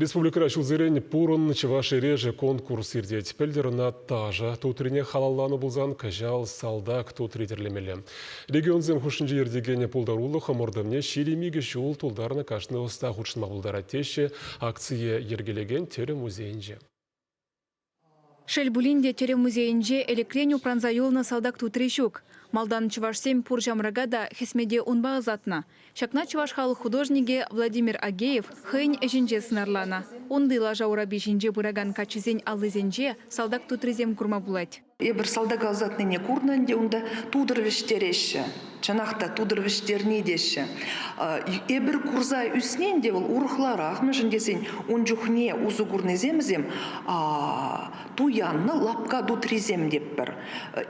Республикӑра ҫулсерен Пурӑн чӑваш эрешӗ конкурс иртет. Пӗлтӗр ӑна ташӑ тутрине халалланӑ пулсан кӑҫал салтак тутри тӗрлемелле. Регионсем хушшинче иртекен пултарулӑх ӑмӑртӑвне 22 ҫул тултарнӑ кашни ӑста хутшӑнма пултарать теҫҫӗ акцие йӗркелекен тӗрӗ музейӗнче. Шел пулин те, тӗрӗ музейӗнче ӗлӗкрен упранса юлнӑ салтак тутри ҫук. Малтан чӑвашсем пур ҫамрӑка та хӗсмете унпа ӑсатнӑ. Ҫакна чӑваш халӑх художникӗ Владимир Агеев хӑйӗн ӗҫӗнче сӑнарланӑ. Унти лаша урапи ҫинче пыракан каччӑсен аллисенче салтак тутрисем курма пулать. Эпир салтака ӑсатнине курнӑ ӗнтӗ, унта тутӑр вӗҫтереҫҫӗ. Чӑнах та тутӑр вӗҫтерни теҫҫӗ. Эпир курса ӳсни ӗнтӗ вӑл урӑхларах, мӗншӗн тесен ун чухне усӑ курнисем вӗсем туяннӑ лапка тутрисем тетпӗр.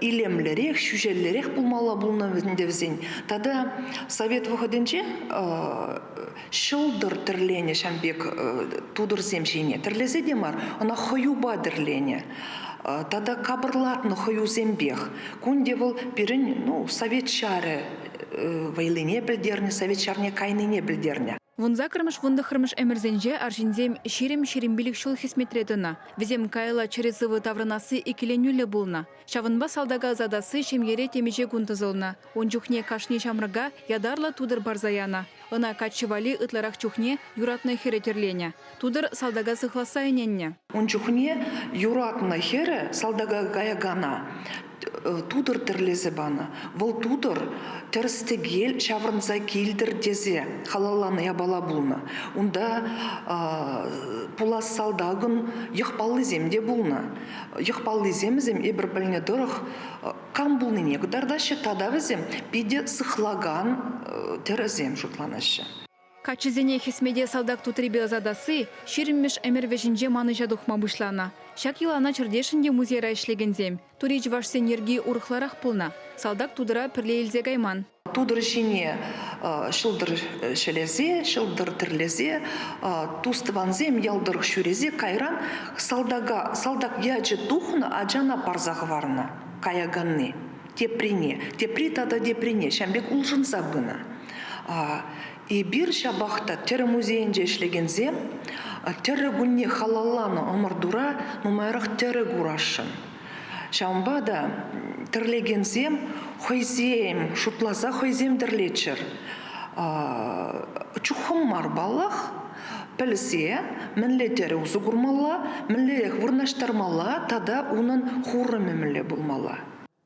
Илемлӗрех, ҫӳҫеллӗрех пулмалла пулнӑ ӗнтӗ вӗсен. Тата совет вӑхӑтӗнче ҫӑлтӑр тӗрленӗ ҫам пек тутӑрсем ҫине. Тӗрлесе те мар, ӑна хӑюпа тӗрленӗ. Тата капӑрлатнӑ хӑюсемпех. Кунте вӑл пирӗн ну, совет ҫарӗ вӑйлине пӗлтернӗ, совет ҫарне кайнине пӗлтернӗ. Вунсаккӑрмӗш вунтӑххӑрмӗш ӗмӗрсенче арҫынсем 20-25 ҫул хӗсметре тӑнӑ. Вӗсем каялла чӗрӗ-сывӑ таврӑнасси иккӗленӳллӗ пулнӑ. Ҫавӑнпа салтака ӑсатасси ҫемьере темиҫе кун тӑсӑлнӑ. Ун чухне кашни ҫамрӑка ятарлӑ тутӑр парса янӑ. Ӑна каччӑ валли ытларах чухне юратнӑ хӗрӗ тӗрленӗ. Тутӑр салтака сыхласса ӗненнӗ. Ун чухне юратнӑ хӗрӗ салтака каякана тутӑр тӗрлесе панӑ. Вӑл тутӑр тӗрӗс-тӗкел ҫаврӑнса килтӗр тесе халалланӑ япала пулнӑ. Унта пулас салтакӑн йӑх паллисем те пулнӑ. Йӑх паллисем вӗсем эпир пӗлнӗ тӑрӑх кам пулнине кӑтартаҫҫӗ тата вӗсем питӗ сыхлакан тӗрӗсем шутланаҫҫӗ. Каччӑсене хӗсмете салтак тутрипе ӑсатасси ҫирӗммӗш ӗмӗр вӗҫӗнче манӑҫа тухма пуҫланӑ. Ҫак йӑлана чӗртесшӗн те музейра ӗҫлекенсем. Тури чӑвашсен йӗрки урӑхларах пулнӑ. Салтак тутӑра пӗрле илсе кайман. Тутӑр ҫине ҫӑлтӑр ҫӗлесе, ҫӑлтӑр тӗрлесе, тус-тӑвансем ял тӑрӑх ҫӳресе кайран салтака, салтак ячӗ тухнӑ ачана парса хӑварнӑ каяканни теприне, тепри тата теприне ҫавӑн пек улшӑнса пынӑ. Эпир ҫапах та тӗрӗ музейӗнче ӗҫлекенсем тӗрӗ кунне халалланӑ ӑмӑртура нумайрах тӗрӗ курасшӑн. Ҫавӑнпа та тӗрлекенсем хӑйсем шутласа хӑйсем тӗрлеччӗр. Чуххӑм мар паллах, пӗлсе мӗнле тӗрӗ усӑ курмалла, мӗнлерех вырнаҫтармалла тата унӑн хурӑмӗ мӗнле пулмалла.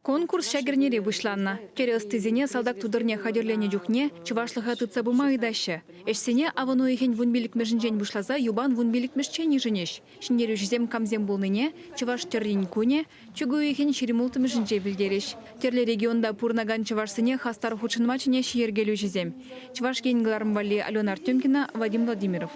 Конкурс ҫак эрнере пуҫланнӑ. Тӗрӗ ӑстисене салтак тутӑрне хатӗрленӗ чухне чӑвашлӑха тытса пыма ыйтаҫҫӗ. Ӗҫсене авӑн уйӑхӗн вунпиллӗкмӗшӗнчен пуҫласа юпан вунпиллӗкмӗшчен йышӑнӗҫ. Ҫӗнтерӳҫӗсем камсем пулнине Чӑваш тӗррин кунӗ чӳк уйӑхӗн 26-мӗшӗнче пӗлтерӗҫ. Тӗрлӗ регионта пурӑнакан чӑвашсене хастар хутшӑнма чӗнеҫҫӗ йӗркелӳҫӗсем. Чӑваш Ен кӑларӑм валли Алена Артемкина, Вадим Владимиров.